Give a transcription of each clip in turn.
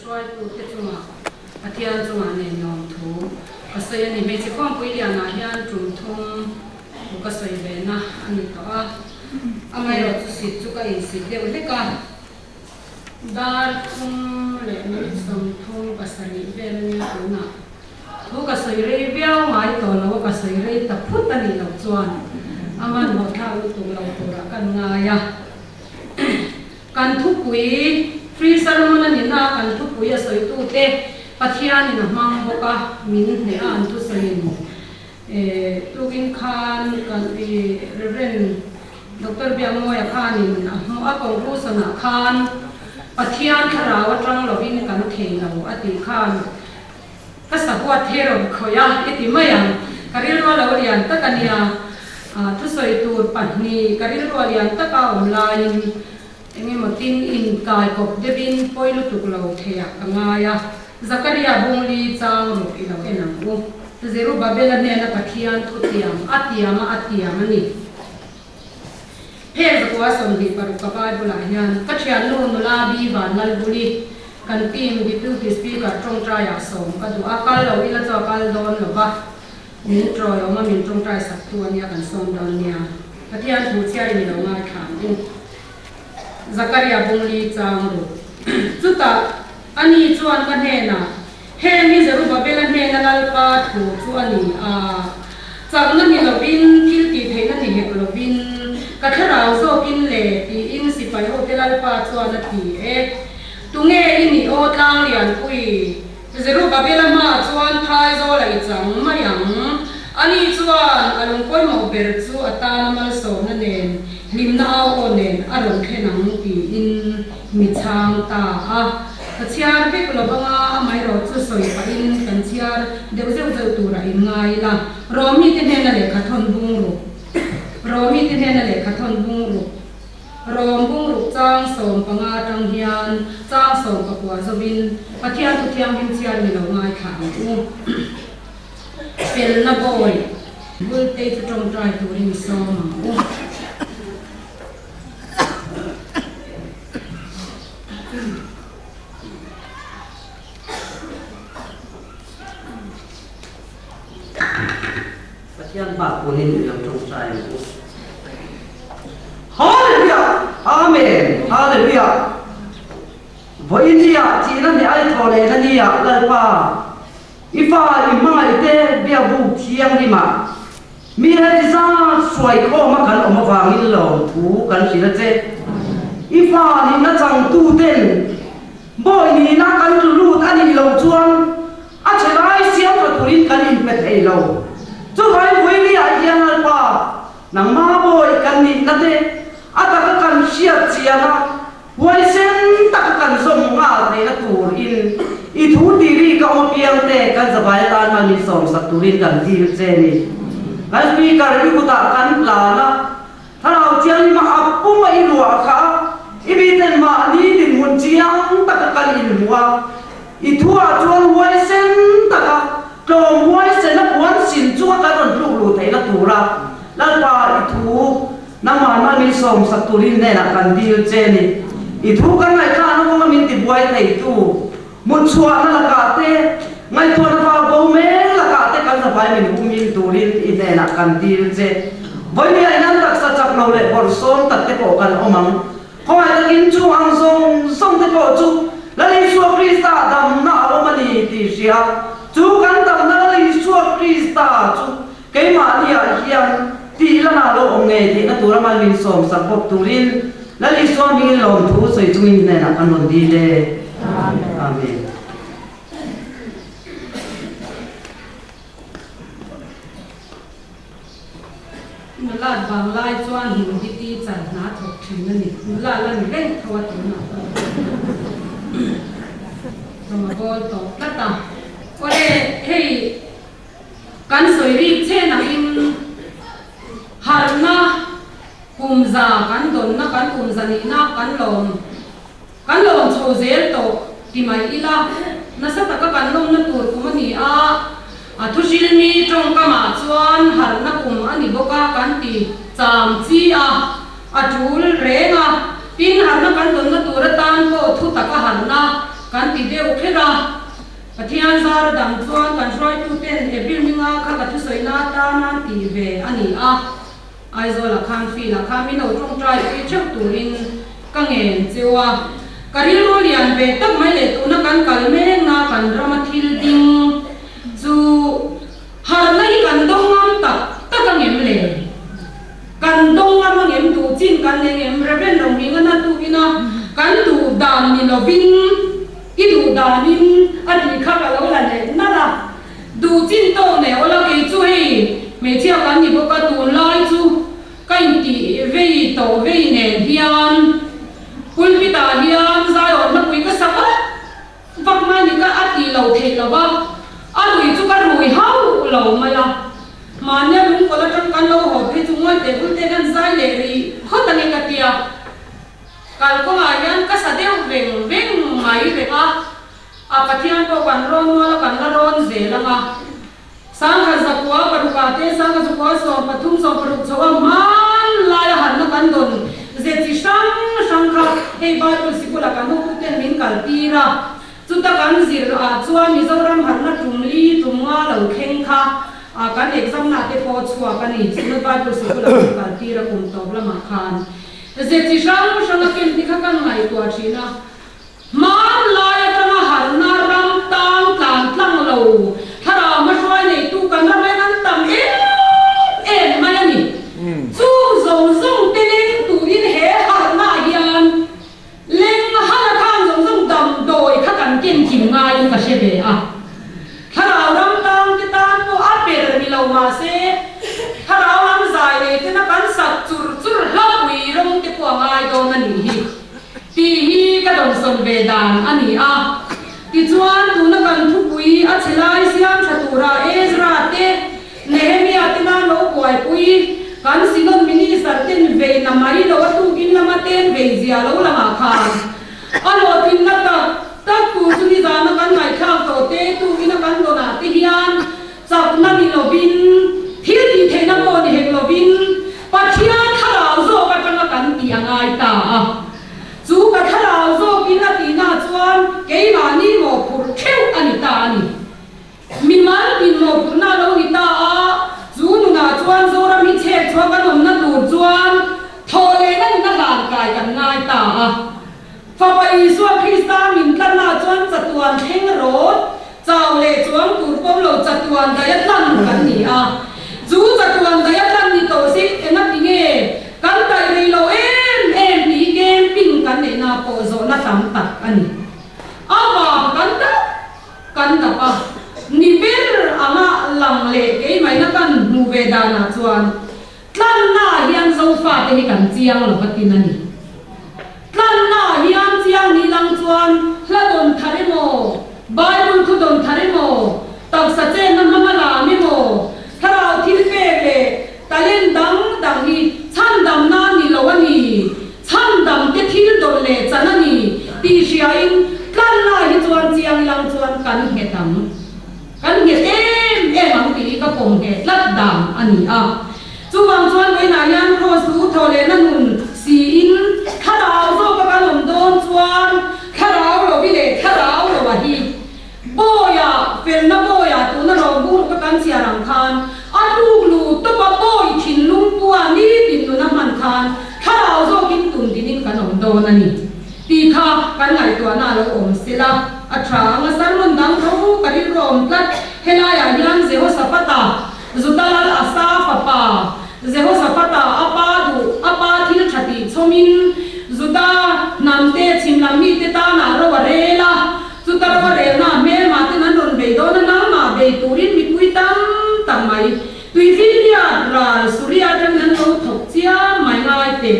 Hruaitute chungah Pathian chungah nen lawmthu ka sawi a ni. Hmeichhe khawmpui lianah hian tum thum thu ka sawi ve na a ni tawh a, amaherawh chu sit chu ka insit deuh hlek a. Dar thum leh minute 37 vel a nia tunah thu ka sawi rei viau ngai tawh lo a, ka sawi rei ta phut a nih loh chuan a hmanhmawh thlak lutuk lo turah kan ngai a. Kan thupui Free Sermon a nihna a kan thupui a sawitute Pathianin a hmang bawk a, min hneh a an thusawiin tukin khan kan Rev. Doctor Biakmawia khanin a hmuh a conclusion-ah khan Pathian thlarau atang lovin kan thei lo a tih khan ka sahuat hi rawn khawih a i ti mai ang. Ka rilru a lo lian tak a nia. Thusawi tur pahnih ka rilru a lian taka awm laiin engemaw tin inkai kawp deuhin pawi lutuk lo theiah ka ngai a. Zakaria bungli chang ruk i lo en ang u. Zerubabela hnena Pathian thutiam a tiam a a tiam a ni. Heng zakua 26 ka Bible-ah hian ka thiannu nula Bi Vanlalbuli kan team Deputy Speaker tawngtaiah sawm ka duh a, kal lo ila chu a kal dawn lo va, min tawi awm a, min tawngtai saktu a nia kan sawm dawn nia. Pathian thu chhiarin i lo ngaithla ang u. Zakaria bungli chang ru. Chutah ani chuan ka hnenah, Heng hi Zerubabela hnena Lalpa thu chu a ni a, chakna ni lovin, thil tih theihna ni hek lovin, ka thlarau zawkin le, tiin sipai hote Lalpa chuan a ti e. Tunge i nih aw Tlanglianpui? Zerubabela hmaah chuan phaizawl a i chang mai ang. Ani chuan a lung pawimawh ber chu a tana malsawmna nen, hlimna au aw nen a rawn thlen ang tiin mi chhang ta a. Ka chhiar vek lo vang a, amaherawh chu sawi pahin kan chhiar deuh zeuh zeuh turah in ngai ila. Rawmi te hnena lehkha thawn bung ruk Rawmi te hnena lehkha thawn bung ruk Rawm bung ruk chang 15 atang hian chang 19 zovin Pathian thu thianghlim chhiar ni lo ngaithla ang u. Felna bawi Bultei chu tawngtai turin i sawm ang u. Pathian hma kunin i lo tawngtai ang u. Hallelujah! Amen! Hallelujah! Vawiin nia tihna ni ai thaw leh na nia Lalpa, i fa i hmangaihte biakbuk thianghlimah Mi heti zat hruai khawma kan awm avangin lawmthu kan hrilh a che. I fa nihna changtuten bawi nihna kan tlu lut a nih loh chuan a che lai siam tha turin kan inpe thei lo. Chuvai Vawilia hian Lalpa, nangma bawi kan nihna te a taka kan hriat chian a, Huaisen taka kan zawm nghal theihna turin i thu tiri ka awm apiang te kan zavai atan mal min sawmsak turin kan dil che ni. Kan Speaker i kutah kan tlan a, Thlarau Thianghlim a a pum a i ruah kha a, i miten mahni dinhmun chiang taka kan inhmu a, i thuah chuan huaisen taka tlawm huaisen a puan sin chunga kan rawn tluk luh theihna tura Lalpa i thu Nangmah hma min sawmsak turin hnenah kan dil che ni. I thu kan ngaihtlahna kawnga min tibuai theitu, mutchhuahna lakah te, ngaihtuahna vau bo mek lakah te kan zavai min humhim turin i hnenah kan dil che. Vawinia in an taksa chak lo leh bawrhsawm tak te pawh kan awm ang. Khawngaih takin chung ang zawng zawng te pawh chu Lal Isua Krista damna a awm a ni tih hria. Chu kan damna Lal Isua Krista chu Keimahniah hian tih lama lo awm ngei theihna tura mal min sawmsak bawk turin Lal Isua hmingin lawmthu sawi chungin hnenah kan rawn dil e. Amen. Nulat vang lai chuan Hindi teacher hna thawk thin a ni. Nula la ni reng tho a tunah pawh. Rawng a bawl tawh tlat a. Awle hei. Kan sawi rik che nakin harhna kum za kan dawnna kan kum za nihna kan lawm kan lawm chho zel tawh ti mai ila, nasa taka kan lawmna tur kum a ni a, a thuhrilmi tawngkamah chuan harhna kum a ni bawk a kan ti cham chi a, a tul reng a, tin harhna kan dawnna tur atan pawh thu taka harhna. Kan ti deuh kher a. Pathian zara dang chuan kan hruaituten April ni nga kha ka thusawina atan an tih ve a ni a. Aizawlah khan field-ah khan min lo tawngtai pui theuh turin ka ngen cheu a. Ka rilru lian ve tak mai leh tuna kan kal mekna kan rama thil ding chu harhna hi kan dawng ngam tak tak a ngem le? Kan dawng ngam a ngem duh chin kan nei ngem? Reverend Rohminga na tukina kan duh dan ni lovin i duh danin a tih kha ka lo la leh nalh a. Duh chin tawk nei awla kei chu hei hmeichhia kan ni bawk a tunlai chu ka intih vei tawh vei nen hian pulpit ah hian zaiawt hlapui ka sa vak vak mai ni ka a tih lo theih lo va a rui chu ka rui hauh lo mai a mahnia lungkawl atang kan lo haw phei chu ngawi teh bul te hian zai leh rih phawt a ni ka tia kalkawngah hian ka sa deuh veng veng mai reng a. A Pathian pawh kan rawn nual a, kan la rawn zel ang a. Sangha zakua parukah te, sangha zakua 13, 16 chho a hmanlai a harhna kan dawn ze chi hrang hrang kha hei Bible sikula kan hotuten min kaltir a. Chuta kan zir ah chuan Mizoram harhna tum li tum nga lo thleng kha kan exam na te pawh chhuak a ni. Synod Bible sikula min kaltir a kum tawp lamah khan ze chi hrang hrang a ken te kha kan ngaihtuah thin a. Hmanlai atanga harhna ram tang tlan tlang lo thlarau hmahruai neitu kan ram hian an tam em em mai a ni. Chung zawng zawng te leng turin he harhna ah hian leng hala khan zawng zawng damdawi kha kan ken kim ngaiin ka hre ve a. Thlarau ram tang te tan pawh a ber ni lo mahse thlarau lam zai nei tena kan sak chur chur hlapui rawng te pawh a ngai dawn a nih hi. Tih hi ka dawmsawn ve dan a ni a. Tichuan, tuna kan thupui a chhe lai siam tha tura Ezra te, Nehemia te nan lo buaipui, kan Synod Minister ten vei na mai lo a tukin lama ten vei zia lo langah khan a hlawhtlinna tak tak tur chu nizana kan ngaihthlak tawh te tukina kan dawnah te hian chakna ni lovin, thil tih theihna pawh ni hek lovin, Pathian thlarau zawk atanga kan tih a ngai ta a. Chu ka thlarau zawkin a tihna chuan keimahni mawhphurh theuh a ni ta a ni. Mimal tin mawhphurhna a lo ni ta a, chu nunah chuan Zoram hi chhek chhuah kan awmna tur chuan thawh lehna nuna hlankai kan ngai ta a. Fapa Isua Krista min tlanna chuan chatuan thleng rawt, chau leh chuang tur pawm lo chatuan daia tlan kan ni a. Chu chatuan daia tlan ni tawh si enga ti nge kan daih rei lo em em tih camping kan neihna pawh zawhna tam tak a ni. A vang kan dap kan dap a, ni ber anga lang leh keimahina kan hmuh ve danah chuan Tlanna hian Zofate hi kan chiang lo va tin a ni. Tlanna hian chiang ni lang chuan hla dawn thar emaw, Bible thu dawn thar emaw, taksa chenna hmanga lam emaw, thlarau thil pek leh talent dang dang hi chhandam nan ni lo a ni, chhandam te thil dawn leh chan a ni tih hriain tlanna hi chuan chiang ilang chuan kan nghet ang. Kan nghet em em ang tih hi ka pawm ngheh tlat dan a ni a. Chuvang chuan vawiinah hian Kross chu thawhlehna nun siin thlarau zawka kan awm dawn chuan thlarau lovi leh thlarau loa hi bawiah felna bawiah tuna rawngbung ruka kan chhiar ang khan a tluk lu tawpa bawi thinlung pua nitin nuna hman khan thlarau zawkin tum dinin kan awm dawn a ni. Tih kha kan ngaihtuahna a lo awm sela a tha ang a, sermon dang tho ka rilru a awm tlat. Helaiah hian Jehoshaphat-a, Juda lal Asa fapa, Jehoshaphat-a a pa duh, a pa thil tha tih chhawmin Juda hnamte chhim lam mite tanah ro a rel a, chuta ro a relna hmelmah ten an rawn bei dawn a, nangmah bei turin mipui tam tak mai Tuifinriat ral Suria atangin an lo thawk chiam mai ngai teh.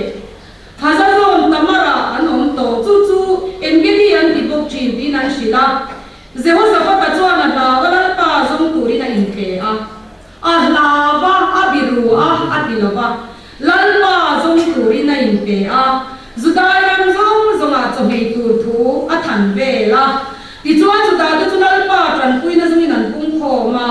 Hazazawn Tamara an awm tawh, chu chu Engedi an ti bawk thin tiin an hrilh a. Jehoshaphat-a chuan a hlau a Lalpa zawng turin a inpe a. A hlau a, a biru a, a ti lo va. Lalpa zawng turin a inpe a. Judai ram zawng zawngah chawhmei tur thu a than vel a. Tichuan Judate chu Lalpa tanpuina zawngin an pungkhawm a.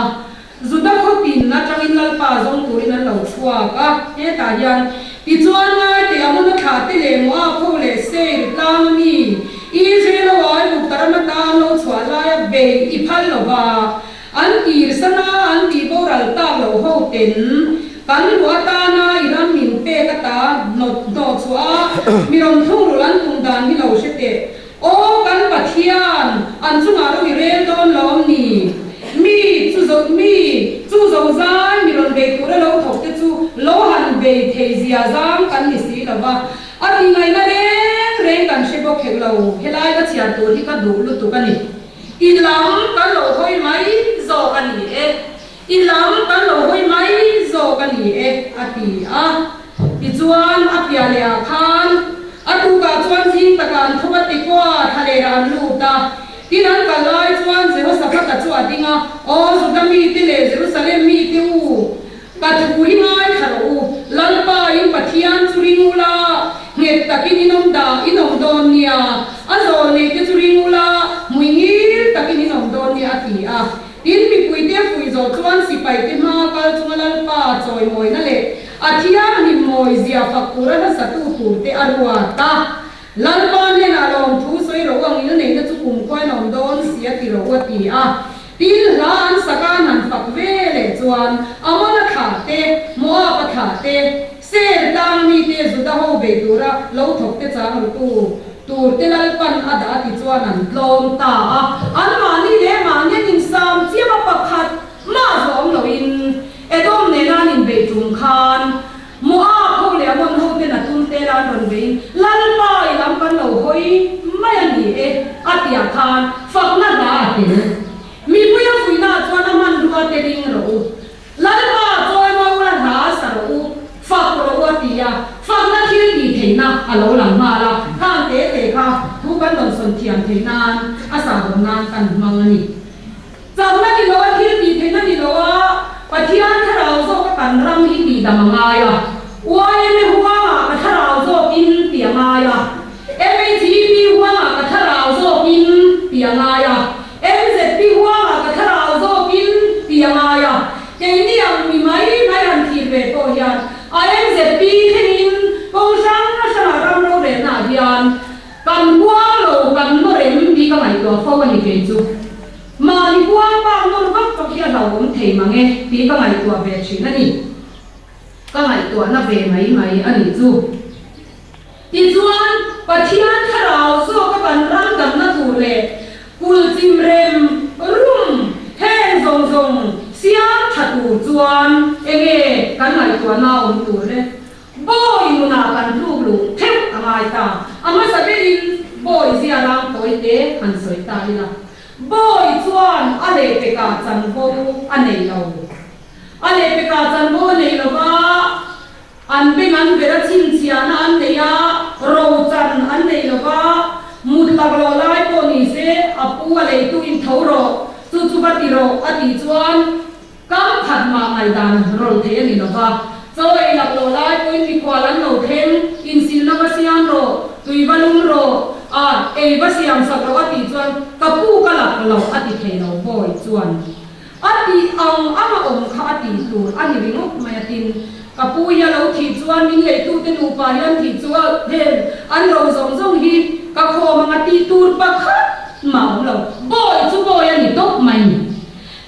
Juda khawpin atangin Lalpa zawng turin an lo chhuak a, hetah hian, Tichuan ngaite Amona thlah te leh Moab ho leh Seir tlang a mi, Israel ho ai buk ta ram ata. beih i phal lo va, an kirsan a, an tih boral tak lo ho ten kan luh atana i ram min pek ata hnawt hnawh chhuah a, mi rawn thungrulh an tum dan hi lo hre teh. Aw kan Pathian, an chungah ro i rel dawn lawm ni? Mi chu zo mi chu zo zai mi rawn bei tura lo thawk te chu lo han bei thei zia zang kan ni si lo va, a ti ngaihna reng reng kan hre bawk hek lo. Helai ka chhiar tur hi ka duh lutuk a ni. I lam kan lo hawi mai zawk a ni e. I lam kan lo hawi mai zawk a ni e, a ti a. Tichuan, a piah leh ah khan a tukah chuan zing takah an thawk a ti kua, thlalerah an lut a. Tin, an kal lai chuan Jehoshaphat-a chu a ding a, Aw Juda mite leh Jerusalem mite u, ka thu hi ngaithla rawh u, Lalpa in Pathian chu ring ula, nghet takin in awm dah in awm dawn nia, a zawl neite chu ring ula, hmui ngil takin in awm dawn nia, a ti a. Tin, mipuite fuih zawh chuan sipaite hma kal chunga Lalpa chawimawina leh a thianghlim mawi zia fak tura hlasatu turte a ruat a. Lalpa hnenah lawmthu sawi ro ang il neihna chu kumkhuain a awm dawn si a ti ro a ti a. Tin, hla an sak a an han fak ve leh chuan Amona thlah te, Moab-a thlah te, Ser tlang mite Juda ho bei tura lo thawk te chang rutu tur te Lalpan a dah a ti chuan an tlawm ta a. Anmahni leh mahni an insam chiam a pakhat mah zawm loin Edom nena an inbeih tum khan Moab ho leh Ammon ho ten a tum tel a an rawn beiin Lalpa i lam kan lo hawi mai a ni e a tiah khan fakna hla a tel. Mipui a fuihnaah chuan a hmanrua te ring rawh u. Lalpa chawi ula hla sa rawh u, fak rawh u a ti a, fakna thil tih theihna a lo lang nghal a, khang te te kha thu kan rawn sawn thiam theih nan a sahawm nan kan hmang a ni. Chakna ni lo a thil tih theihna ni lo a, Pathian thlarau zawka kan ram hi tih dam a ngai a, YMA huangah ka thlarau zawkin tih a ngai a, MHEP huangah ka thlarau zawkin tih a ngai a, MZP huangah ka thlarau zawkin ti a ngai a, keini ang mi mai mai han thlir ve pawh hian a MZP thlengin kawng hrang hrangah ram rorelnaah hian kan huang lo kan nawrem tih ka ngaihtuah fo a ni kei chu. Mahni huang bak nawr vak vak hi a hlauhawm thei mang e tih ka ngaihtuah ve thin a ni. Ka ngaihtuahna ve mai mai a nih chu. Tichuan, Pathian thlarau zawka kan ram damna tur leh kulh chim rem rum heng zawng zawng siam tha tur chuan enge kan ngaihtuahna awm tur le? Bawi nunah kan tluk luh theuh a ngai ta. A hmasa berin bawi zia rang tawi te han sawi ta ila. Bawi chuan a lehpekah chanvo a nei lo. A lehpekah chanvo a nei lo va. An beng an ber a chhinchhiahna an nei a, rochan an nei lo va, mut lak loh lai pawh ni se a pu a leitu in tho rawh, chu chu va ti rawh a tih chuan kam khat mah ngaihdan rawl thei a ni lo va. Chaw ei lak loh lai pawhin mikhual an lo thleng, insilna va siam rawh, tui va lum rawh, a ei va siam sak rawh a tih chuan ka pu ka lak loh a ti thei lo bawi chuan. A tih ang ang a awm kha a tih tur a ni ringawt mai a tin. Ka pu hi a lo thih chuan min leitute nupa hian thih chu a heng an ro zawng zawng hi ka khawm ang a tih tur pakhat mah awm lo. Bawi chu bawi a ni tawp mai ni.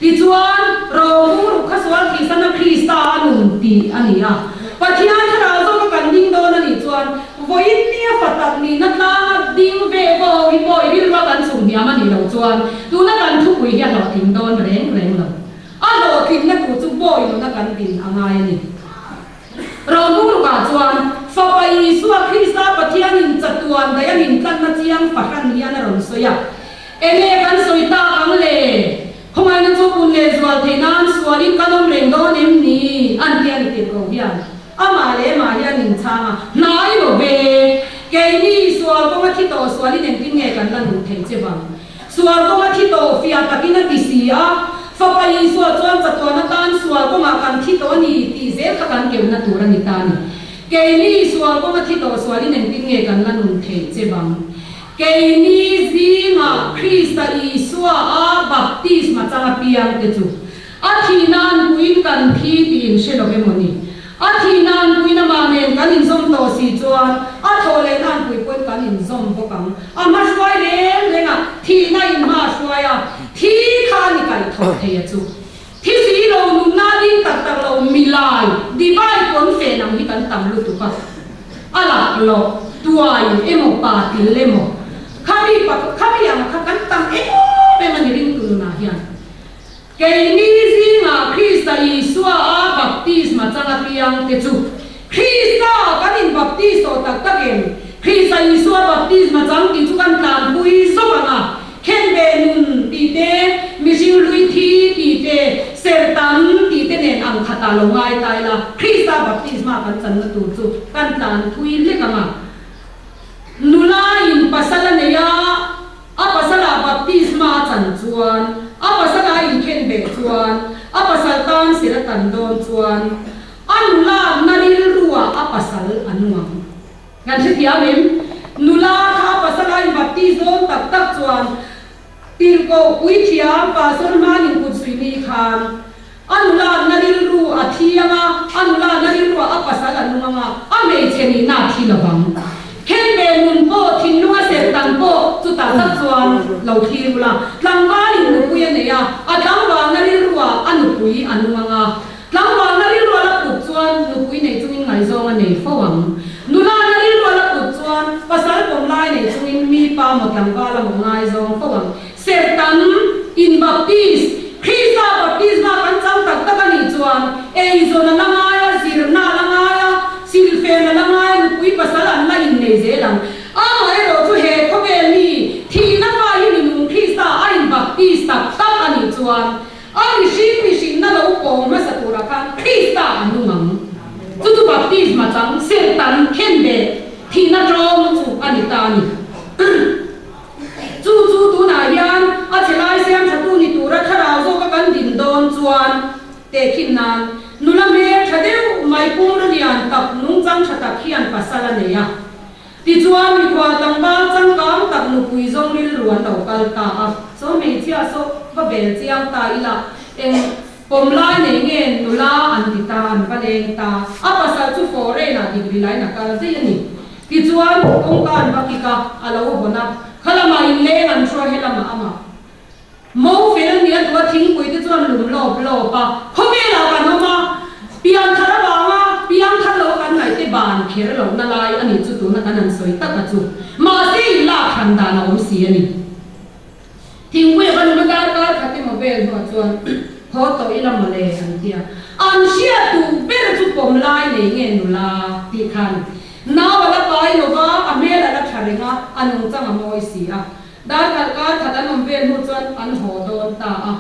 Tichuan, ro hung ruk kha sual thihsana Krista a nun tih a ni a. Pathian thlarau zawka kan ding dawn a nih chuan vawiin nia fa tak nihna tlanga ding ve vaw hi bawi rilrua kan chhuk hniam a nih loh chuan Tuna kan thupui hi a hlawhtling dawn reng reng lo. A hlawhtlinna tur chu bawi nuna kan din a ngai a ni. Rohmurukah chuan Fapa Isua Krista Pathianin chatuan daih a min tlanna chiang fahran hian a rawn sawi a. Enge kan sawi tak ang le? Khawngaihna chu pun leh zual theih nan sualin kan awm reng dawn em ni? An ti a ni tirh ko hian. Amah leh amah hian inchhang a, Hnai lo ve! Keini sual kawnga thi tawh sualin engtin nge kan la nun theih che vang? Sual kawnga thi tawh fiah takin a ti si a, Fapa Isua chuan chatuan atan sual kawngah kan thi tawh a ni tih zel kha kan keuhna tur a ni ta a ni. Keini sual kawnga thi tawh sualin engtin nge kan la nun theih che vang? Keini zingah Krista Isua a baptisma chang apiang te chu a thih nan puiin kan thi tih in hre lo emaw ni? A thih nan puiin amah nen kan inzawm tawh si chuan a thawh leh nan pui pawhin kan inzawm bawk ang. A hma hruai reng reng a, thihna in hma a hruai a, thi. thawh thei a chu. Thi si lo nunna ding tak tak lo milai divai pawn fen ang hi kan tam lutuk a, a lak loh tuai emaw pa til emaw khami pa khami ang kha kan tam em em a ni ringtu nunah hian. Keini zingah Krista Isua a baptisma chang apiang te chu Krista kan in baptis tawh tak tak em? Krista Isua baptisma chang tih chu kan tlanpui zawk ang a, khenbe nun tih te, mihring hlui thi tih te, serhtan tih te nen ang khatah lo ngai ta ila, Krista baptisma kan channa tur chu kan tlanpui hlek ang a. Nula in pasal a nei a. A pasala baptisma a chan chuan, a pasala a inkhen beh chuan, a pasal tan ser a tan dawn chuan, a nula na rilruah a pasal a nung ang. Kan hrethiam em? Nula kha a pasala in baptis dawn tak tak chuan, tirhkoh puithiam pastor hmanin kut suih ni khan, a nula na rilru a thi ang a, a nula na rilruah a pasal a nung ang a, a hmeichhe nihna a thi lovang. Khenbe nun pawh, thinlunga serhtan pawh chutah tak chuan lo thlir ula. Tlangvalin nupui a nei a, a tlangvalna rilruah a nupui a nung ang a. Tlangvalna rilrua la put chuan nupui nei chungin ngaihzawng a nei fo ang. Nula na rilrua la put chuan pasal pawm lai nei chungin mi pa maw tlangval a maw ngaizawng fo ang. Serhtan, in baptis, Krista baptisma kan chang tak tak a nih chuan eizawn a la ngai a, zirna a la ngai a, silfen a la ngai a, nupui pasal an la innei zel ang. Amaherawh chu he khawvel mi thihna fa hi minung Krista a in baptis tak tak a nih chuan a mihring mihrinna lo pawng hmasa turah khan Krista a nung ang. Chu chu baptisma chang serhtan khenbeh thihna tlawm chu a ni ta a ni. Chu chu tunah hian a chhe lai siam thatu ni tura thlarau zawka kan din dawn chuan tehkhin nan nula hmel tha deuh mai pumra lian tak nungchang tha tak hian pasal a nei a. Tichuan mikhual tlangval changkang tak nupui zawng rilru an lo kal ta a. Chaw hmeichhia saw va bel chiang ta ila eng pawm lai nei nge nula an ti ta an va leng ta. A pasal chu foreign ah degree lain a kal daih a ni. Tichuan, kawngka an va kik a, a lo hawn a, kha lamah inleng an hruai he lamah amah. Mo fel nia duh a thingpui te chuan lum lawp lawp a, khawvelah kan awm a, pianthar avanga piangthar lo kan ngaih te ban kher lohna lai a nih chu tuna kan han sawi tak a chu. Mahse inlak hran dan a awm si a ni. Thingpui a va lum a darkar khat emaw vel hnuah chuan haw tawh ila mawle an ti a. An hriat duh ber chu pawm lai nei nge nula tih khan nau a la pai lo va, a hmel a la tha reng a, a nungchang a mawi si a. Darkhat kar khat an awm vel hnu chuan an haw dawn ta a.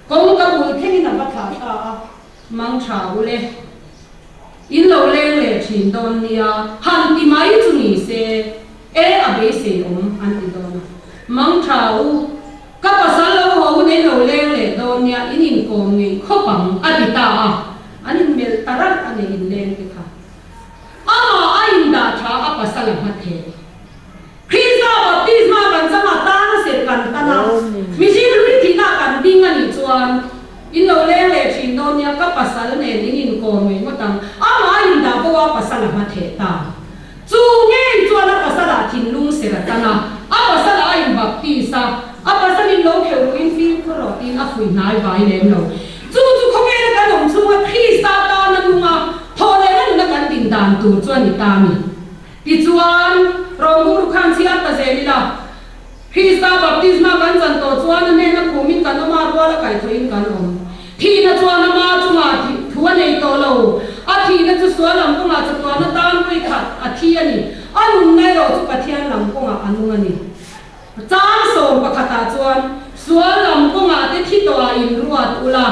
Kawngka bul thlengin a va thlah ta a, mang tha u le. In lo leng leh thin dawn nia, han ti mai chu ni se, e a beisei awm an ti dawn a. Mang tha u, ka pasal lo haw hun in lo leng leh dawn nia, in inkawm ngei khawp ang a ti ta a, an inmelh ta ralh a nei inleng te kha. Amah a indah tha a pasal a hma theh. Krista baptisma kan changa tana serh kan tan a, mihring hlui thihna kan ding a nih chuan in lo leng leh thin dawn nia, ka pasal nen in inkawm ngei ngawt ang, amah a indah bo a pasal a hma theh ta. Chu ngei chuan a pasalah thinlung serh a tan a, a pasalah a inbaptis a, a pasalin lo kheuh ruhin fimkhur rawh tiin a fuih hnai vai lem lo. Chu chu khawvela kan awm chhunga Krista tana nunga thawh lehna nuna kan din dan tur chu a ni ta a ni. Tichuan, Rawnguru khan chhiar ta zel ila, Krista baptisma kan chan tawh chuan a hnena khumin kan awm a, rual a kaihthawhin kan awm. Thihna chuan ama chungah thu a nei tawh lo. A thihna chu sual lam kawngah chatuana tan vawi khat a thi a ni. A nunna erawh chu Pathian lam kawngah a nung a ni. Chang 11 ah chuan, Sual lam kawngah te thi tawhah inruat ula,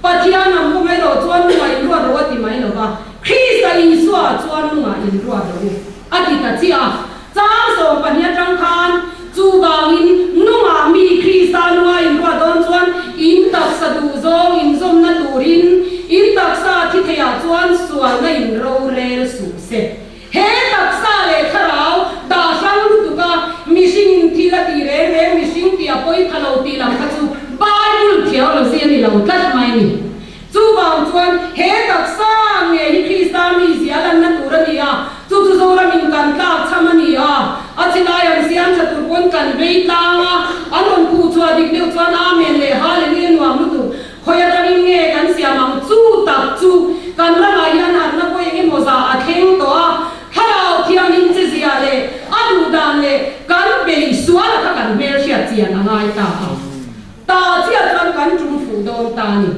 Pathian lam kawngah erawh chuan nungah inruat rawh a ti mai lo va, Krista Isua chuan nungah inruat rawh u a ti ta chiah a. Chang 12 atang khan, Chuvangin nungah mi Krista nunga inruat dawn chuan in taksa duh zawng inzawmna turin in taksa thi theiah chuan sualna in rorel suh se. He taksa leh thlarau dah hrang lutuk a, mihring in thil a tih reng reng mihring tih a pawi pha lo tih lam kha chu Bible theology a ni lo tlat mai a ni. Chuvang chuan he taksa nge hi Krista mizia lanna tur a ni a, chu chu Zoramin kan tlak chham a ni a, a chilai an siam tha tur pawn kan vei tlang a, an rawn khuh chhuah dik deuh chuan Amen leh Hallelujah nuam lutuk. Ta chiah chuan kan tum fuh dawn ta a ni.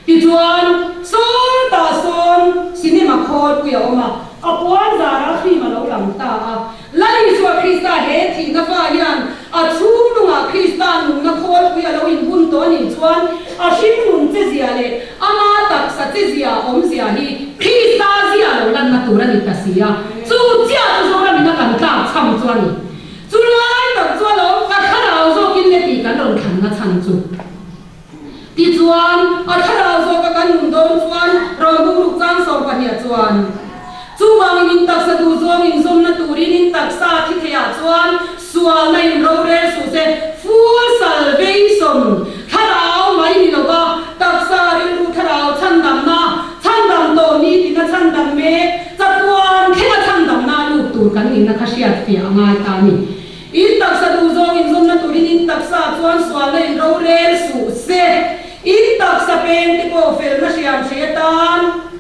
Tichuan, sawn tah sawn cinema khawlpui a awm a, a puan zarah film a lo lang ta a. Lal Isua Krista he thihna fa hian a chhunglungah Krista nunna khawlpui a lo inbun tawh a nih chuan a hringnun che zia leh ama taksa che zia awmzia hi Krista zia lo lanna tur a ni ta si a. Chu chiah chu Zoramin a kan tlak chham chu a ni. Chu lai tak chu a lo ka thlarau zawkin le tih kan rawn thlanna chhan chu. Tichuan, a thlarau zawka kan nun dawn chuan Rawlbuk ruk chang 12 chuan, Chuvangin in taksa duh zawng inzawmna turin in taksa thi theiah chuan sualna in rorel suh se, full salvation, thlarau mai ni lova taksa rilru thlarau chhandamna, chhandam tawh ni tina chhandam mek, chatuan thlenga chhandamna lut tur kan nihna kha hriat fiah a ngai ta a ni. In taksa duh zawng inzawmna turin in taksa chuan sualna in rorel suh se. In taksa peng te pawh felna hriam hreh atan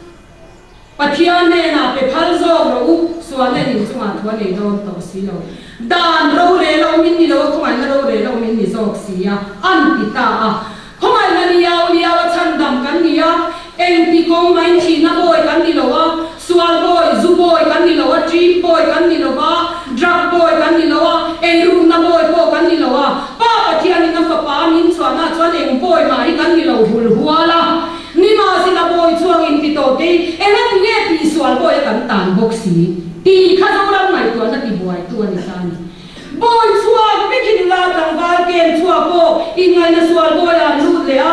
Pathian hnenah pe phal zawk rawh u, sualna in inchungah thu a nei dawn tawh si lo. Dan rorel a awm in ni lo a, khawngaihna rorel a awm in ni zawk si a, an ti ta a. Khawngaihna liau liau a chhandam kan ni a, engti kawng main thihna bawi kan ni lo a, sual bawi, zu bawi kan ni lo a, ṭim bawi kan ni lo a, drug bawi kan ni lo a, eirukna bawi pawh kan ni lo a, Pa Pathianin a Fapa min chhuahna chuan eng bawi mah hi kan ni lo hul hual a, nimahsela bawi chhuak inti tawh te hi engati nge tihsual bawi a kan tan bawk si tih kha Zoram ngaihtuahna tibuaitu a ni ta a ni. Bawi chhuak vek hi nula tlangval kem chhuak pawh inngaihna sual bawiah an lut leh a,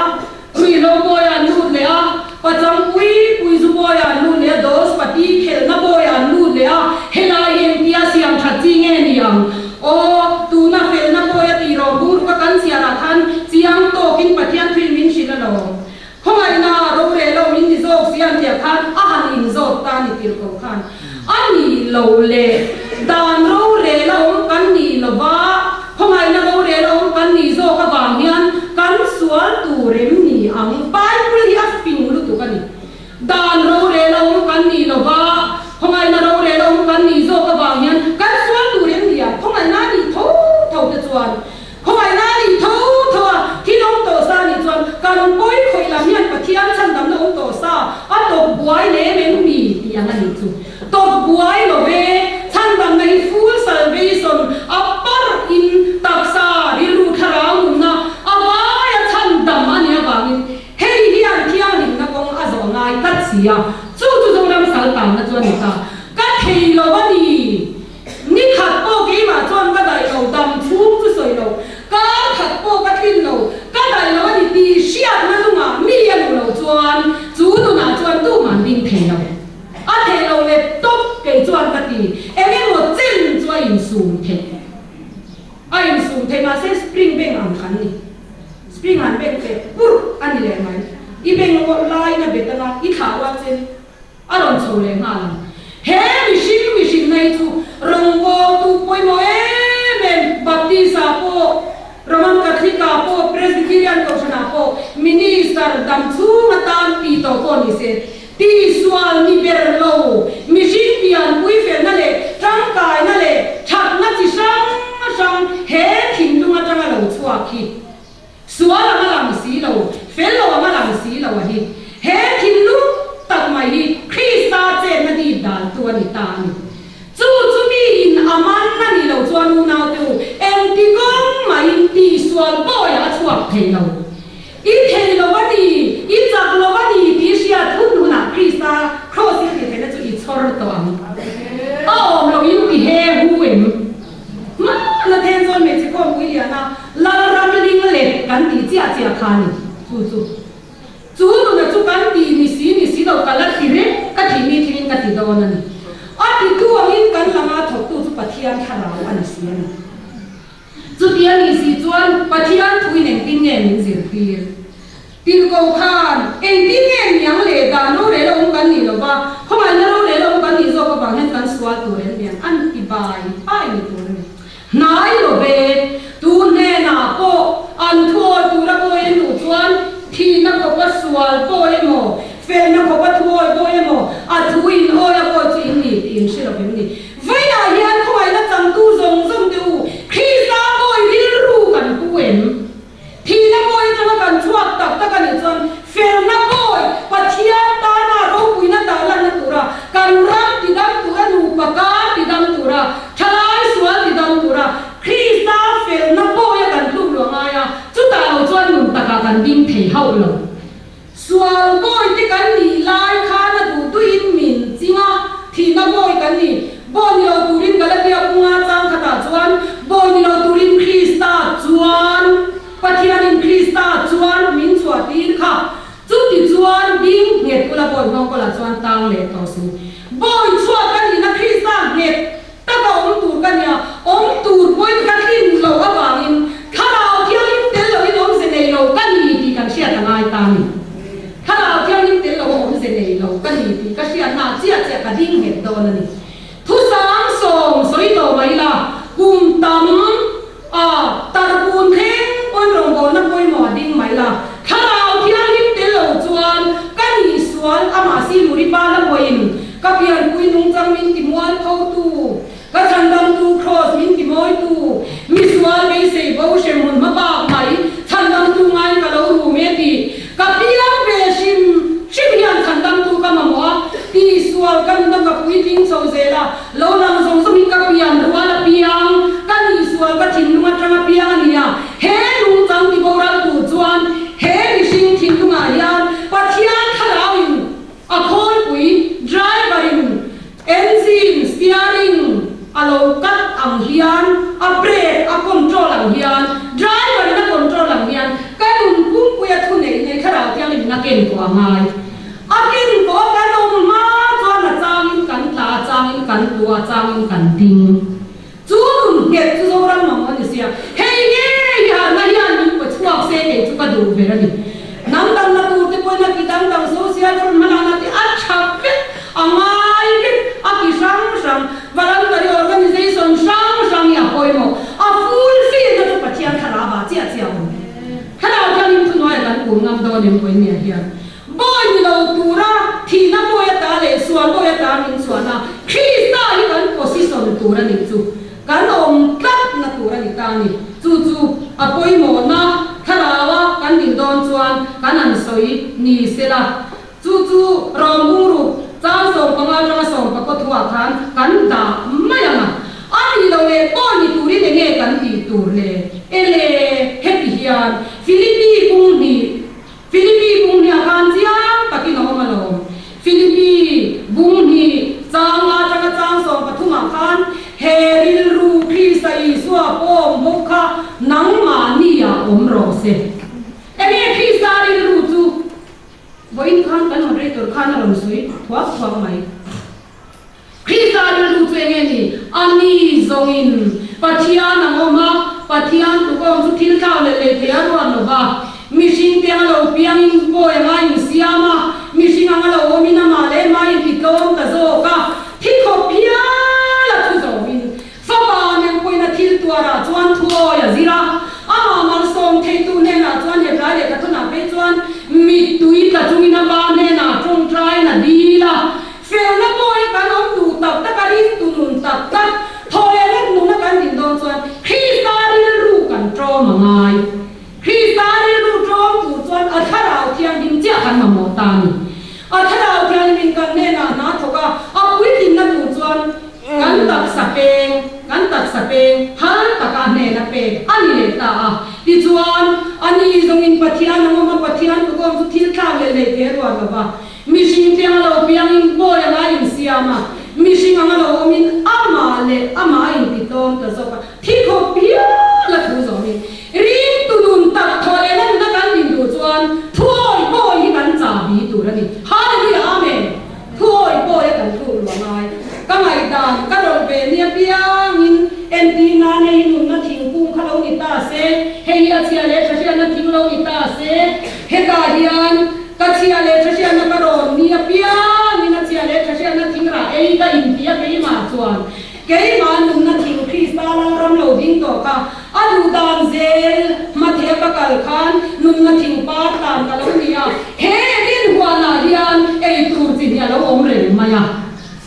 ruihhlo bawiah an lut leh a, pachang pui pui zu bawiah an lut leh a, dos pati khelhna bawiah an lut leh a, helai hi engtia siam that chi nge ni ang? Aw, tuna felna bawi a tih rawh bur ka kan chhiarah khan chiang tawkin Pathian thuin min hrilh alawm. Khawngaihna rorel lo min ti zawk si an tiah khan a han inzawt ta ni tir ko khan a nih lo le dan rorel a awm kan nih lo va, khawngaihna rorel a awm kan nih zawk avang hian kan sual tur em ni ang? Bible hi a fing lutuk a ni. Dan rorel a awm kan nih lo va, khawngaihna rorel a awm kan nih zawk avang hian kan sual tur em ni ang? Khawngaihna a nih tho tho te chuan Khawngaihna a nih tho tho a, thil awm tawh sa nih chuan kan pawi khawih lam hian Pathian chhandamna awm tawh sa a tawp buai lem em mi tih ang a nih chu. Tawp buai lo ve, chhandamna hi full salvation a parh in taksa, rilru, thlarau nunna a vaia chhandam a nih avangin hei hian thianghlimna kawng a zawh ngai tlat si a, chu chu Zoram sal tanna chu a ni ta. Ka thei lo a ni. Ni khat pawh keimah chuan ka daih lo, dam chhung chu sawi lo, kar khat pawh ka tlin lo, ka daih lo a ni tih hriatna nungah mi a luh loh chuan chu nunah chuan tumah an ding thei lo. A theih loh leh tawp kei chuan ka ti, eng emaw chen chu a insum theih. A insum theih mahse spring beng ang kan ni. Spring an beng teh purh a ni leh mai. I beng laiin a bet anga i thlah rual chen. A rawn chho leh nghal ang. He mihring mihrinna hi chu rawngbawltu pawimawh em em, Baptist-ah pawh, Roman Catholic-ah pawh, Presbyterian Kohhranah pawh, Minister dam chhung atan ti tawh pawh ni se, tihsual ni ber lo, mihring pianpui felna leh tangkaina leh thatna chi hrang hrang he thinlung atanga lo chhuak hi. Sual ang a lang si lo, fel lo ang a lang si lo a hi. He thinlung tak mai hi Krista chetna dip dan tu a ni ta a ni. Chu chu mi in a man a nih loh chuan unaute u, engti kawng maiin tihsual pawiah a chhuak thei lo. I thei lo a ni, i chak lo a ni tih hriat hun hunah Krista Kraws in tihtheihna chu i chhawr tawh ang. A awm loh in ti he hu em? Hmana then chuan hmeichhe khawmpui liana Lalram ling leh kan tih chiah chiah kha a ni. Chu chu. Chu nuna chu kan ti ni si ni si lo ka la ti reng ka thih mi thilin ka ti dawn a ni. A titu angin kan langa thawktu chu Pathian thlarau a ni si a ni. Chuti a nih si chuan Pathian thuin engtin nge min zirtir? Tirhkoh khan, Engtin nge miang leh dan rorel a awm kan nih lova, khawngaihna rorel a awm kan nih zawk avang hian kan sual tur em niang an ti bai bai ni tur a ni. Hnai lo ve, tu hnenah pawh an thuawi tura pawi an duh chuan thihna khawpa sual pawi emaw, felna khawpa thuawi pawi emaw, a thu in awi a pawi chu in ni tih in hre lo vem ni. Vawiinah hian khawngaihna changtu zawng zawng te u, Krista pawi rilru kan pu em? Thihna pawi chhuak tak tak a nih chuan felna bawi Pathian tana ropuina tarlanna tura kan ram tidam tura nupa kar tidam tura thalai sual tidam tura Krista felna bawia kan tluk luah ngai a, chutah lo chuan nun takah kan ding thei hauh lo. Sual bawi te kan nih lai khan a duh duhin min ching a, thihna bawi kan ni. Bawi ni lo turin Galatia kunga chang khatah chuan bawi ni lo turin Krista chuan Pathianin Krista chuan min chhuah tir kha. Chuti chuan ding nghet ula bawi nghawngkawlah chuan tang leh tawh suh. Bawi chhuak ka nihna Krista nghet taka awm tur ka nia, awm tur pawhin ka tlin loh avangin Thlarau Thianghlim tel loin awmze nei lo ka ni tih kan hriat a ngai ta a ni. Thlarau Thianghlim tel loa awmze nei lo ka ni tih ka hriatna ah chiah chiah ka ding nghet dawn a ni. Thusang sawm sawi tawh mai la, kum tam a tarpun thleng pawn rawngbawlna pawimawh a ding mai la, Thlarau Thianghlim tel lo chuan ka nih sual amah si Muripa la pawhin ka pianpui nungchang min ti mual tho tu, ka chhandamtu Kraws min ti mawi tu, misual beisei bo hremhmun hma bak mai chhandamtu ngaiin ka lo rum e tih ka piang ve hrim hrim hian chhandamtu ka mamawh a, tihsual ka nuna ka puitling chho zel a. Lo lang zawng zawngin ka pian rual a piang, ka nihsual ka thinlung atang a piang a ni a, he nungchang ti boral tur chuan he mihring thinlungah hian Pathian thlarauin a khawlpui, driver in engine, steering, a lo cut ang hian, a brake a control ang hian, driver in a control ang hian ka nun pumpuia thuneih nei thlarau thianghlim in a ken tawh a ngai. A kin pawh kan awm hma chuan a changin kan tla, a changin kan tlu, a changin kan ding. Chu nun nghet chu Zoram mamawh a ni sia. Hei ngei hi harhna hian min pe chhuak se kei chu ka duh ber a ni. Hnam dangna tur te pawhin a ti dang dang social front hmalakna te a tha vek, a ngai vek, a ti hrang hrang, voluntary organization hrang hrang hi a pawimawh. A full field na chu Pathian thlarau ah chiah chiah a awm. Thlarau hianin thuhnuaiah kan kun ngam dawn em pawhin nia hian. Bawi ni lo tura thihna bawi ata leh sual bawi ata min chhuahna Krista hi kan position tur a nih chu kan awm tlatna tur a ni ta a ni. Chu chu a pawimawhna thlaraua kan din dawn chuan kan han sawi ni sela. Chu chu Rawmbungruk chang 15 atanga sawmpakaw thuah khan kan dah mai ang a. A nih loh leh bawi ni turin enge kan tih tur le? Ele, heti hian Philippi kung hnih Philippi bung hnih a khan chiang takin a awm alawm. Philippi bung hnih chang atanga chang 13 ah khan he rilru Krista Isua pawm bawk kha nangmahni ah awm rawh se. Enge Krista rilru chu vawiin khan kan moderator khan a rawn sawi thuak thuak mai. Krista rilru chu enge ni? A ni zawngin Pathian ang awm a, Pathian tukawm chu thil thlau leh lei thei a ruat lo va. Mihring te anga lo piangin bawi anga insiam a, mihring anga lo awmin amah leh mah intitlawm ta zawk a, thi khawp hial a thu zawmin Fapa mengpuina thil tuarah chuan thuawi a zir a, amah malsawm theitu hnenah chuan Hebrai leh Kathawnah phei chuan mittui tla chungin a pa hnenah tawngtaiin a dil a. Felna pawh hi kan awm duh tak tak a, ringtu nun tak tak, thaw leh let nuna kan din dawn chuan Krista rilru kan ṭawm a ngai. Krista rilru ṭawm tur chuan a Thlarau Thianghlim chiah kan mamawh ta a ni. A Thlarau Thianghlimin kan hnenah hna thawk a, a puitlinna tur chuan kan taksa peng, kan taksa peng hal taka hnena pek a ni leh ta a. Tichuan, ani zawngin Pathian ang awm a, Pathian tukawm chu thil thlak leh lei thei a ruat lo va. Mihring te anga lo piangin bawi anga a insiam a, mihring anga lo awmin amah leh amah a intitlawm ta zawk a, thi khawp hial a thu zawmin ringtu nun tak thaw leh na nuna kan din duh chuan thuawi bawi hi kan chahbi tur a ni. Hallelujah Amen! Thuawi bawi a kan tluk luah ngai. Ka ngaihdan ka rawlh ve nia piangin entir nan hei hi nunna thingkung kha lo ni ta se, hei hi a chhia leh tha hriatna thing lo ni ta se, hetah hian Ka chhia leh tha hriatna ka rawn ni apiangin a chhia leh tha hriatna thing rah ei ka inti a keimah chuan keimah nunna thing Krista Lalram lo ding tawh kha a duh dan zel hmatheh ka kal khan nunna thing par tlan ka lo ni a, he rinhuanah hian ei tur chi hi a lo awm reng mai a.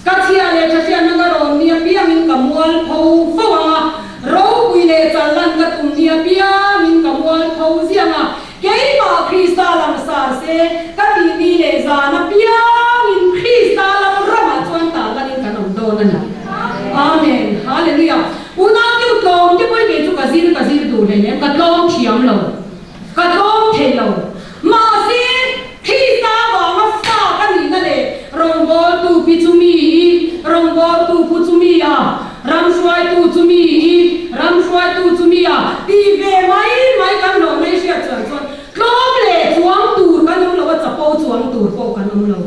Ka chhia leh tha hriatna ka rawn ni apiangin ka mual pho fo ang a, ropui leh challan ka tum ni apiangin ka mual pho ziang a, keimah. Krista langsar se ka tih ni leh zan apiangin Krista lam ramah chuan tarlanin kan awm dawn a ni. Amen. Hallelujah. Unau deuh tlawm te pawhin kei chu ka zir ka zir duh hleinem, ka tlawm thiam lo, ka tlawm thei lo. Mahse, Krista vanga fa ka nihna leh rawngbawltu pi chu mi i, rawngbawltu pu chu mi a, ram hruaitu chu mi i, ram hruaitu chu mi a tih ve mai mai kan hlawh mai hriat chuan chuan tlawm leh chuang tur kan awm lo a, chapo chuang tur pawh kan awm lo.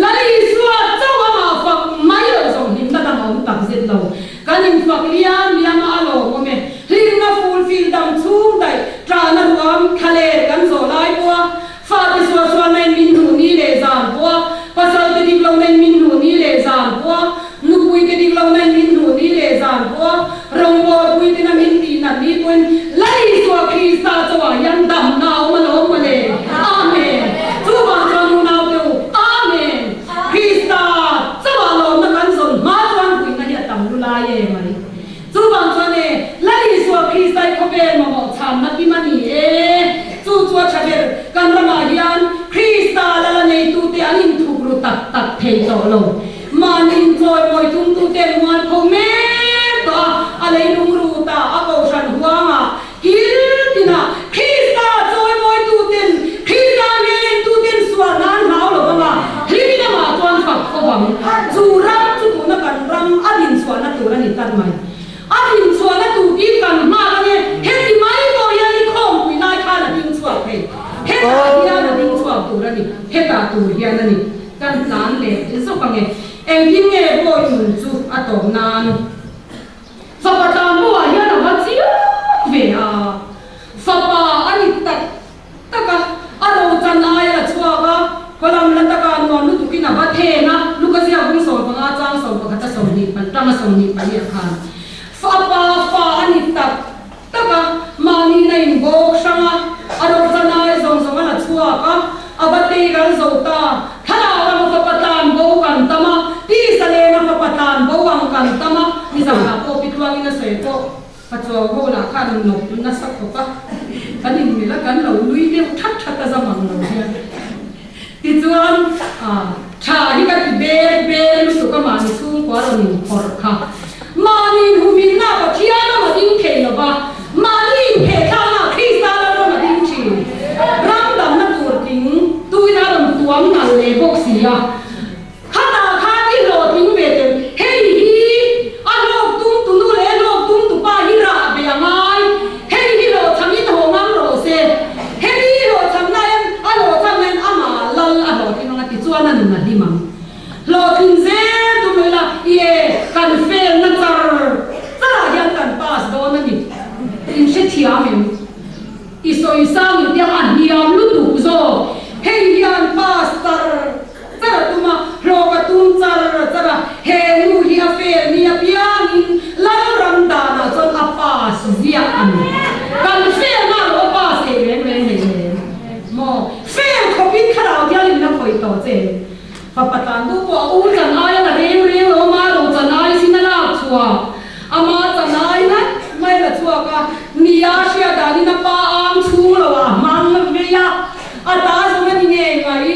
Lal Isua chauh amah fak mai loh zawng hlimna dang a awm tak zet lo. Kan infak liam liam a, a lawmawm e. Hlimna fulfil dam chhung daih ṭahna ruam thlaler kan zawh lai pawh a, fate suahsual nain min hmuh ni leh zan pawh a, pasalte dik lo nain min hmuh ni leh zan pawh a, nupuite dik lo nain min hmuh ni leh zan pawh a, rawngbawlpuite na min tih nat ni pawhin Lal Isua Krista chauhah hian damna a awm alawm mawle. Amen. Chuvang chuan unaute u, Amen. Krista chauhah lawmna kan zawn hma chuan puihna hi a tam lu lai e mai. Chuvang chuan e, Lal Isua Krista i khawvel mamawh chhanna kim a ni e. Chu chu a tha ber, kan ramah hian Krista lal a neitute an inthup ru tak tak thei tawh lo. Mahni inchawimawi tumtute mualpho mek tawh a, a leilung ru ta a kohhran huangah kil tinah Krista chawimawituten Krista ngentuten sual nan hlau lo vanga hlim lamah chuan fak fo ang. Chu ram chu tuna kan ram a dinchhuahna tur a ni tlat mai. A dinchhuahna tur hi kan nghak a nia, heti mai pawh hian i khawmpui lai khan a dingchhuak thei. Hetah hian a dingchhuak tur a ni, hetah tur hian a ni. Kan tlan leh zawk ang e. Engtin nge bawi nun chu a tawp nan? Fapa tlan pawhah hian a va chiang ve a, fapa a ni tak tak a, a rochan ai a la chhuak a, kawlam la taka nuam lutukin a va then a, Luka ziak bung 15 chang 11 a 20 tang a 24 khan fapa fa a ni tak tak a, mahni na in bawk hrang a, a rochan ai zawng zawng a la chhuak a, a va tei ral zo ta, thlarau rama fapa tlan bo kan tam a, tisa lena fapa tlan bo ang kan tam a, nizanah pawh pitluangin a sawi pawh Pachuau ho lah khan an nawk nasa khawp a, kan inmilh a, kan lo nui deuh that that a zam ang lo hian. Tichuan, tha hi ka ti ber ber lutuk a mahni chhungkua rawn inphawrh kha. Mahni inhuminna Pathian ram a ding thei lo va, mahni inphehthlakna Krista ram ram a ding thin. Ram damna tur tling tuin a rawn tuam nalh leh bawk si a. Khatah khan i hlawhtling ve tel. Hei hi a hlawk tum tu nu leh a hlawk tum tu pa hi rah ve a ngai. Hei hi hlawhchham in haw ngam rawh se. Hemi hlawhchham na hian a hlawhchham hian amah lal a hlawhtling ang a ti chuan a nun a hlim ang. Hlawhtlin zel tum lo ila i e kan fail na char char ah hian kan pass dawn a ni. In hrethiam em? I sawi sang in tiang a hniam lutuk zawk. Hei hian pass char char a tum a, hlawk a tum char char a, he nu hi a fail ni apiangin Lalram danah chuan a pass ziah a ni. Kan fail na lo a pass thei reng reng hleinem maw? Fail khawpin thlarau thiangin min a khawih tawh che. Fapa tlan duh pawh a u chan ai a la reng reng lo, ama ro chan ai sin a lak chhuak. Ama chan ai ngat mai la chhuak a, nia hriat danin a pa ang chhung lo ah hmang vei a, a ta zawng a ni ngei mai.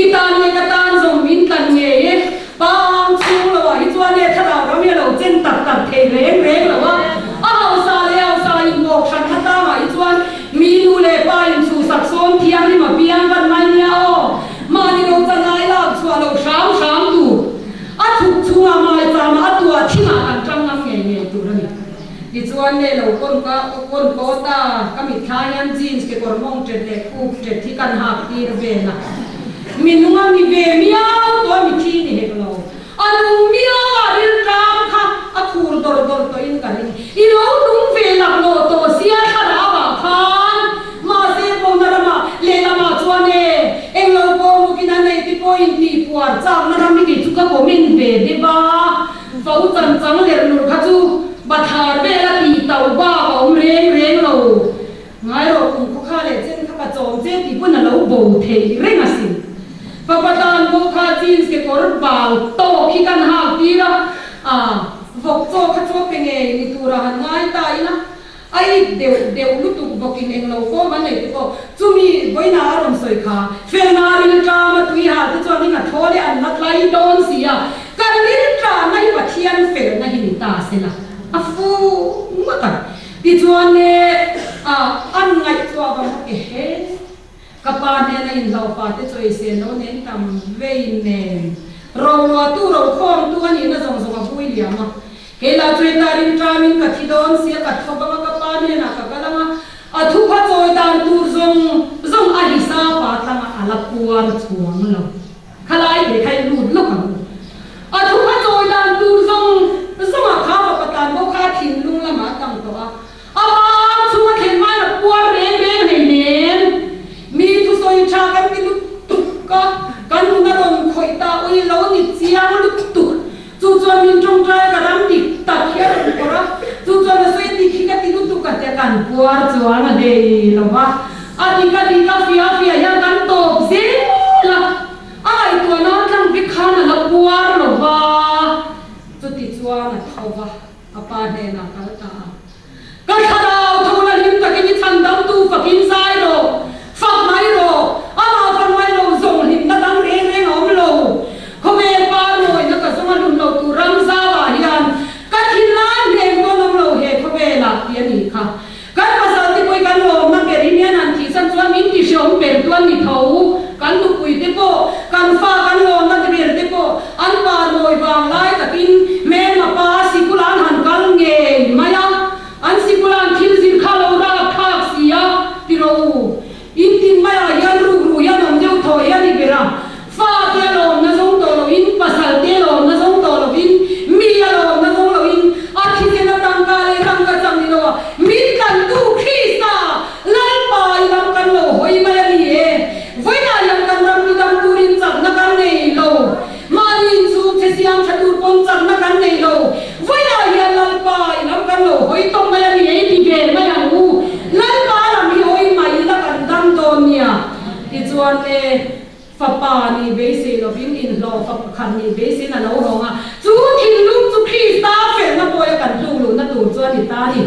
I tan nge ka tan zawng min tlan ngei e, pa ang chhung lo ah hi chuan e thlarau ram hi a lo chen tak tak thei reng reng lo a, a hausa leh hausa inbawk hran na tlang ah hi chuan mi nu leh pa inchhuhsak sawn thianghlim a piang vat mai nia aw. Mahni lo chanai lak chhuah loh hram hram tur, a thuk chhungah maichama a tuah thingah kan tang ngam ngei ngei tur a ni. Tichuan le lo kawn ka kawn kaw ta, ka mitthla hian jeans kekawr mawng ṭet leh khup ṭet hi kan hak tir vel a. Mi nunga mi ve miau tawh a mithi ni hek lo. A nung miau a rilṭam kha a khur dawrh dawrh tawhin ka ring. I lo nung ve laklawh tawh sia thlarau ah khan mahse pawhna ramah lehlamah chuan e englo pawh mukin a nei te pawh in tih puar chakna ram hi kei chu ka comment ve deuh a, fo chan chang lerh lurh kha chu bathlar vel a tih tauh bak a awm reng reng lo. Ngai rawh kum khaw kha leh chen kha ka chawm che tih pawn a lo bo thei reng asin. Fapa tan pawh kha jeans kekawr bal tawk hi kan hak tir a, ah vawk chaw kha chaw pe ngei ni tura han ngai ta ila. A ip deuh deuh lutuk bawkin englo form an nei te pawh chumi vawiinah a rawn sawi kha. Felna rilṭam a tui hal te chuan in a thaw leh an la tlai dawn si a, kan rilṭamna hi Pathian felna hi ni ta se la a fu ngawt ang. Tichuan le an ngaihtuah vang bawk ehe. Ka pa hnena inhlauhpa te chu eisen lo nen tam vein nen roluahtu rokhawmtu a nihna zawng zawng a vui liam a. Kei lah chu heta rinṭamin ka thi dawn sia ka thawk anga ka pa hnenah ka kal anga a thupha chawi dan tur zawng zawng a hisa pa tlangah a la puar chuang lo. Khalai ve kha i lut lawk ang u. A thupha chawi dan tur zawng zawngah kha fapa tan pawh kha thinlung lamah a tang tawh a. A bang chhunga thlen hmain a puar reng reng hleinem. Mi thusawi tha kan ti lutuk a, kan nun a rawn khawih ta ui lo ni chiang lutuk. Chu chuan min tawngtai ka ram dik tak hi a rawn kawrh a, chu chuan a sawi dik hi ka ti lutuk a tia kan puar chuan a hlei lo va. A dik a dik a fia fia hian kan tawp zel a, a ngaihtuah nan tlang vek khan a la puar lo va. Chuti chuan a tho va. A pa hnenah kal ta a, Ka thlarau tho la hlim takin i chhan damtu fakin zai rawh, fak mai rawh, amah fan mai lo zawng hlimna dang reng reng a awm lo. Khawvel pa mawina ka zawng a hlum lo tur ram zauah hian ka thinlai hnem pawn awm lo he khawvelah ti a nih kha. Kan pasal te pawh i kan lawmna ber hi mian han thih san chuan min ti hreawm ber tu an ni tho. Kan nupui te pawh, kan fa kan lawmna te ber te pawh an pa nawi vang lai takin hmelma pa sikul an han kal ngei mai a, an sikul an thil zir kha lo rap thlak si a ti rawh u. In tin maiah hian rukru hian awm deuh thaw hi a ni ber a, fa te a lawmna zawng tawh loin, pasal te a lawmna zawng tawh loin, mi a lawmna zawng loin, a thisen a tangka leh rangka chang ni lo a, min tlantu Krista Lalpa i lam kan lo hawi mai a ni e. Vawiinah hian kan ram mi dam turin chakna kan nei lo. Mahni inchhung che siam tha tur pawn chakna kan nei lo. Vawiinah hian Lalpa i lam kan lo hawi tawp mai a ni e i ti ve mai ang u. Lalpa lam hi hawi mai ila kan dam dawn nia. Tichuan le fapa nih beisei lovin inhlawh fa pakhat nih beiseiin a lo hawng a. Chu thinlung chu Krista felna pawia kan tluk luhna tur chu a ni ta a ni.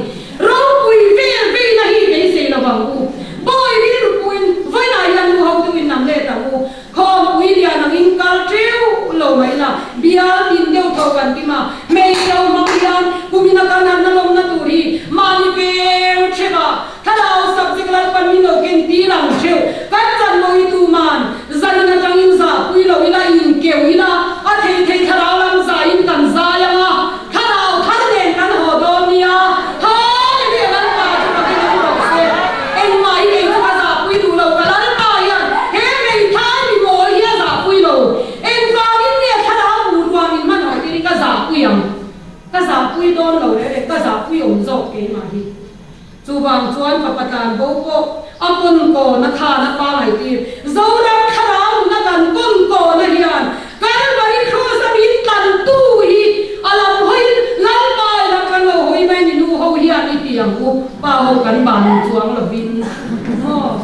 Ropui vel veina hi beisei lo ang u. Bawi rilrupuiin vawiinah hian nu hotu in nam let ang u. Khawmpui lian angin kal teuh lo mai la, bial tin deuh tho kan kim a, hmeichhe ho hmang hian kumina kan han alawmna tur hi mahni veng theuh a, thlarau subject Lalpan min lo ken tir ang theuh, kan chan mawi tu man zanin atangin zahpui lo ila inkeuh ila, a thei thei thlarau lam zahin kan zai ang a, Thlarau thar nen kan haw dawn nia, Hallelujah Lalpa chu fakin awm rawh se. Engmah hi kei chu ka zahpui duh lo, ka Lalpa hian he hmeithai mi mawl hi a zahpui lo. Engvangin nge thlarau hmuh ruah min hman haw tir hi ka zahpui ang? Ka zahpui dawn lo reng reng, ka zahpui awm zawk keimah hi. Chuvang chuan fapa tlan bo pawh a pawn kawna khan a pangai tir. Zoram thlarau nuna kan pawn kawna hian Kalvari Kraws a min tlantu hi a lam hawiin Lalpa i lam kan lo hawi mai ni nu ho hian i ti ang u, pa ho kan ban chuang lovin maw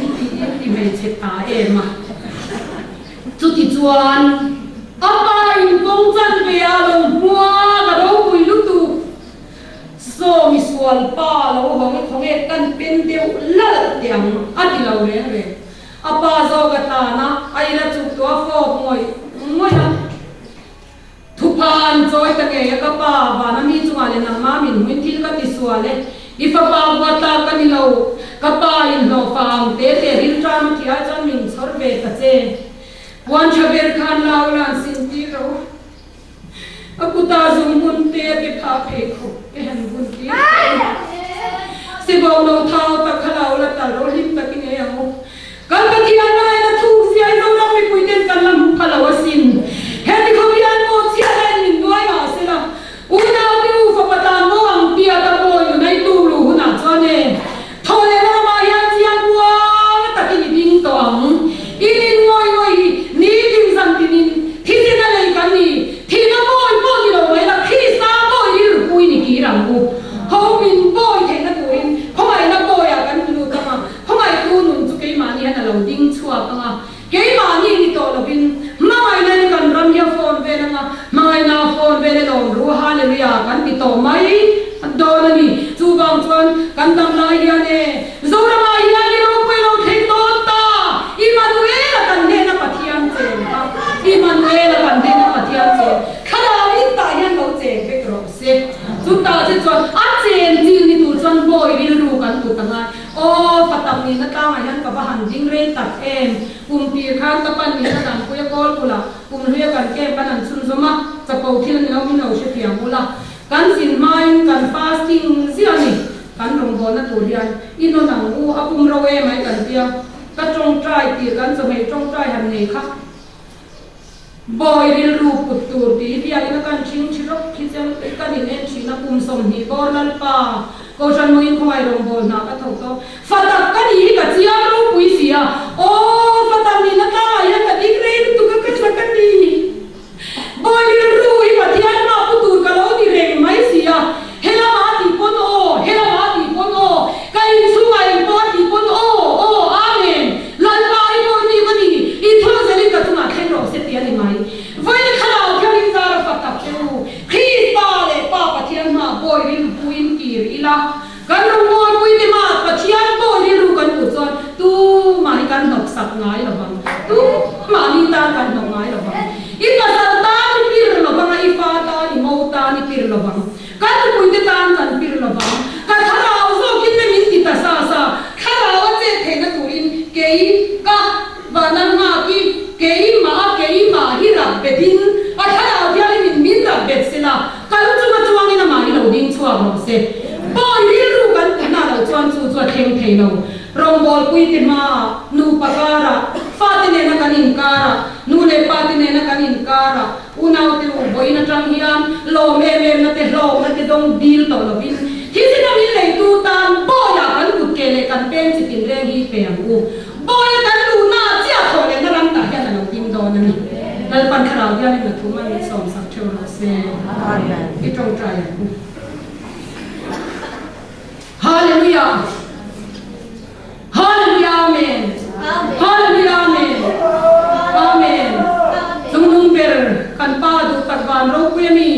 in ti in ti hmeichhe ta em a. Chutichuan a pa in kawng chan ve a lo hmua ka ropui lutuk. Saw misual pa lo hawng i khawnge kan pen deuh lalh teh ang a ti lo reng reng. A pa zawk a tlan a, a ila chuk tuah fawp ngawih ngawih a. Thupha an chawi ta ngei a, ka pa vana mi chungah leh nangmah min hmuin thil ka ti sual e, i fapa buat tlak ka ni lo, ka pa inhlawh fa ang te te rilṭam a thih ai chuan min chhawr ve ta che. Puan ṭha ber khan lau lan sin tir rawh u. A kuta zung hmun te a ti phah phei khawp te han vun tir tawh a. Sibau lo thau tak kha lo la tal rawh hlim takin ei ang u. Kan Pathian laina thuk zia i Zoram mipui ten kan la hmu pha lo asin. Heti khawp hian pawh chhiat a in min duai mah sela, unau te u fapa tan maw ang tia ka pawi nunai tu luh hunah chuan e thaw leh lamah hian chiang kuang takin i ding tawh ang. I rin ngawih ngawih hi nitin zan tinin thisen a lei kan ni. Thihna pawi pawh ni lo mai la, Krista pawi rilrupui ni kir ang u. Ho min pawi theihna turin khawngaihna pawiah kan hmu lut ang a, khawngaihtu nun chu keimahni hian a lo ding chhuak ang a. Keimahni ni tawh lovin hmangaihna in kan ram hi a fawn vel ang a, hmangaihna a fawn vel e lawm ru, Hallelujah kan ti tawh mai dawn a ni. Chu. chuan kan dam lai hian e, Zoramah hian i ropui lo thleng dawn ta, Immanuela kan hnena Pathian cheng kha, Immanuela kan hnena Pathian cheng, thlarau in tah hian lo cheng vek rawh se. Chutah che chuan a chen chil ni tur chuan bawi rilru kan put a ngai. Aw, fa tam nihna tlangah hian ka va han ding rei tak em! Kum tir khan ka pan nihna danpuia kawl kulh kum hluia kan camp an han chhunzawm a, chapo thil a ni lo min lo hrethiam ula. Kan zin hmain kan fasting ziah a ni. Kan rawngbawlna tur hian i nawn ang u, a pum ro em ai kan tia, ka tawngtai tir kan chawhmeh tawngtai han nei kha. Bawi rilru put tur tih hi biakin a kan thing thi rawk khi chiang kan in en thin a, kum 20 bawr Lalpa Kohhran mawngin khawngaih rawngbâwl hna ka thawk tawh. Fa tak ka nih hi ka chiang ropui si a, aw fa tak nihna tlangah hian ka ding rei lutuk a ka tha ka ti. Bawi rilru hi Pathian hma pu tur ka lo ni reng mai si a, he lamah a tih pawn aw, he lamah a tih pawn aw, ka inchhungah eng pawh a tih pawn aw, aw, Amen, Lalpa i bawi mi ka ni, i thawh zelin ka chungah thleng rawh se ti a ni mai. Vawiin thlarau thiangin zar a fak tak che u, Krista leh Pa Pathian hmaah bawi rilru puin kir ila, kan rawngbawlpui te hmaah Pathian bawi rilru kan hmuh chuan tumah hi kan hnawksak ngai lo vang, tumah ni tan kan hnawk ngai lo vang. I pasal tan i pir lo vang a, i fa tan, i mo tan i pir lo vang. Kan nupuite tan kan pir lo vang. Ka thlarau zawkin le min ti ta sa sa, thlarau a chet theihna turin kei ka Vanlal nghak i keimah a keimah hi rak betin a thlarau thiangin min min rak bet sela, ka lu chunga chuangin amah hi lo ding chhuak rawh se. Bawi rilru kan putna loh chuan chu chu a thleng thei lo. Rawngbawlpui te hmaah, nupa karah, fate nena kan inkarah, nu leh pa te nena kan inkarah, unaute u vawiin atang hian lawm em em na te hlawkna te dawng dil tawh lovin thisena min leitu tan bawiah kan kut ke leh kan peng chi tinreng hi pe ang u. Bawi a kan luhna ah chiah thawh lehna ram tah hian a lo ding dawn a ni. Lalpan thlarau hianin a thum a min sawmsak theuh rawh se. I tawngtai ang u. Hallelujah! Hallelujah Amen! Hallelujah Amen! Amen! Chungnung ber kan Pa duh tak van ropui a mi.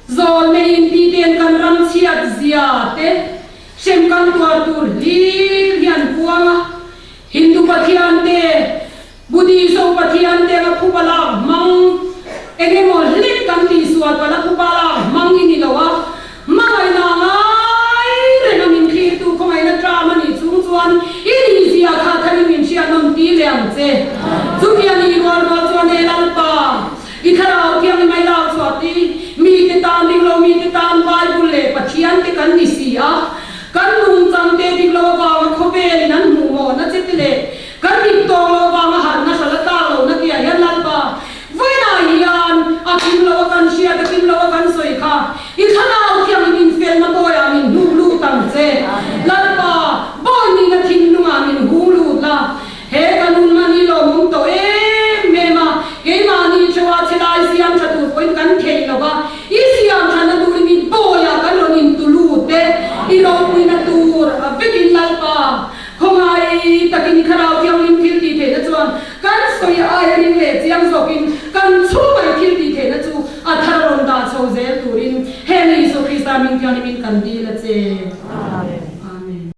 Zawl neiin titen kan ram chhiat zia te hrem kan tuar tur hlir hi an puang a. Hindu pathian te, Buddhiso pathian te anga phupa lak hmang eng emaw hlek kan tihsual pala phupa lak hmang i ni lo a, hmangaihna ngai reng a min thlirtu khawngaihna ṭam a nih chung chuan i nih zia kha tharin min hriatnawm ti leh ang che. Chutia ni rual rual chuan he Lalpa I thlarau thiang i mai lak chhuah ti, mite tan dik lo mite tan Bible leh Pathian te kan ni si a, kan nungchang te dik lo avanga khawvelin an hmuh mawhna che te leh kan dik tawk lo avanga harhna hral a tlak lohna tihah hian Lalpa vawiinah hian a kim lo a kan hriat a kim lo a kan sawi kha i thlarau thiang in infelna bawiah min hnuh lut ang che. Lalpa, bawi nihna thinlungah min hung lut la. He ka nun man hi lawmawm tawh em em a, keimahni theuha che lai siam tha tur pawhin kan theih lo va, i siam thana turin i bawiah kan rawn intu lut e, i ropuina tur a vekin Lalpa khawngai takin i Thlarau Thianghlim thil tih theihna chuan kan sawi aia ring leh chiang zawkin kan chhunga i thil tih theihna chu a thar rawn dah chho zel turin heng Isua Krista hming thianghlimin kan dil a che.